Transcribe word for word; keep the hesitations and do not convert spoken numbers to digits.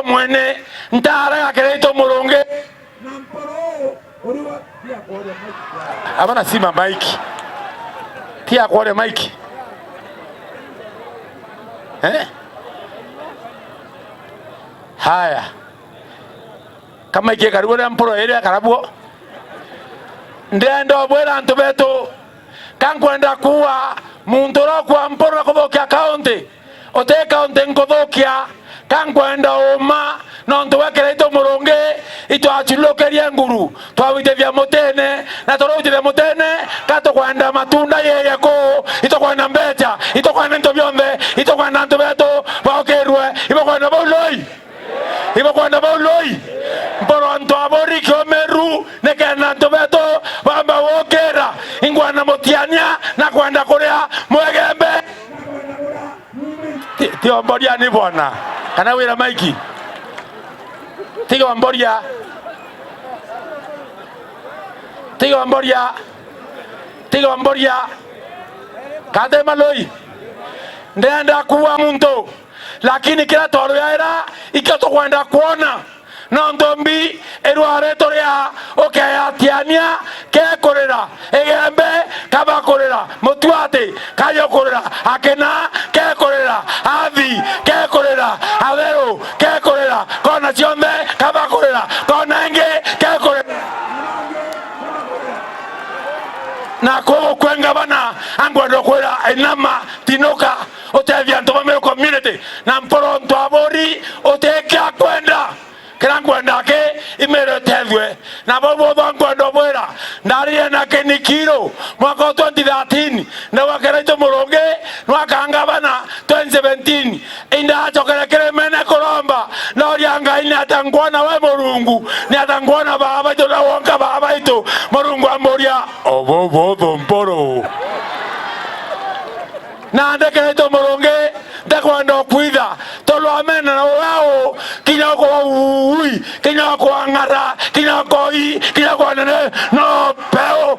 mwene ntaara ya Kiraitu Murungi. Abana sima maiki. Tiga kworia maiki. Eh? Haya. Kama ikikari uria mpuro iria karabwo. Ndenda ubwira antu betu, ka nkwenda kuua muntu uria ukua mpuro na kuthukia kaunti. Uti kaunti nkuthukia, ka nkwenda uuma, nontu we Kiraitu Murungi, itwachurukirie nguru, twawitithia mutine, na turautithia mutine, ka tukwenda matunda yeye kuu, itukwenda mbecha, itukwenda into bionthe, itukwenda antu betu baukirwe, ibukwenda bau loi? Ibukwenda bau loi? Mpuro antu aburi kiumiru, nikenda antu betu bamba gukira, ingwenda mutiania na kwenda kuria mwegembe. Ti-, tiomboria ni bwana. Kana wira maiki. Tiga omboria. Tiga omboria. Tiga omboria. Kate maloi. Ndenda kuua muntu. Lakini kira twaruyaira, ikio tukwenda kwona. Nontu mbi irware turia ukeyatiania, kekurira, igembe, kabakurira, mutuati, kayukurira, akina, kekurira, athi, kekurira, atheru, kekurira, kona cionthe, kabakurira, kona ingi, kekurira. Na kuu kwe ngavana, angwenda kwira inama, tinuka, utethia antu ba Meru community, na mpuro ntu aburi, utikia kwenda. Kira nkwenda aki, imira itethue. Na bau bonthe nkwenda ubwira, ndarire na Ken Kiiru mwaka wa twenty thirteen, ndauga Kiraitu Murungi nwakangavana twenty seventeen. Indacokere kirimene kuromba, ndauria Ngai, ni atia nkwona we Murungu? Ni atia nkwona baba baitu na wonka baba baitu? Murungu amburia, o bau bonthe mpuru. Nandi Kiraitu Murungi, ntikwenda ukwitha, tondu amena na wewe, kinya ukwa ui, kinya ukwa ng'ara, kinya ukwa ii, kinya ukwa nene, no peu.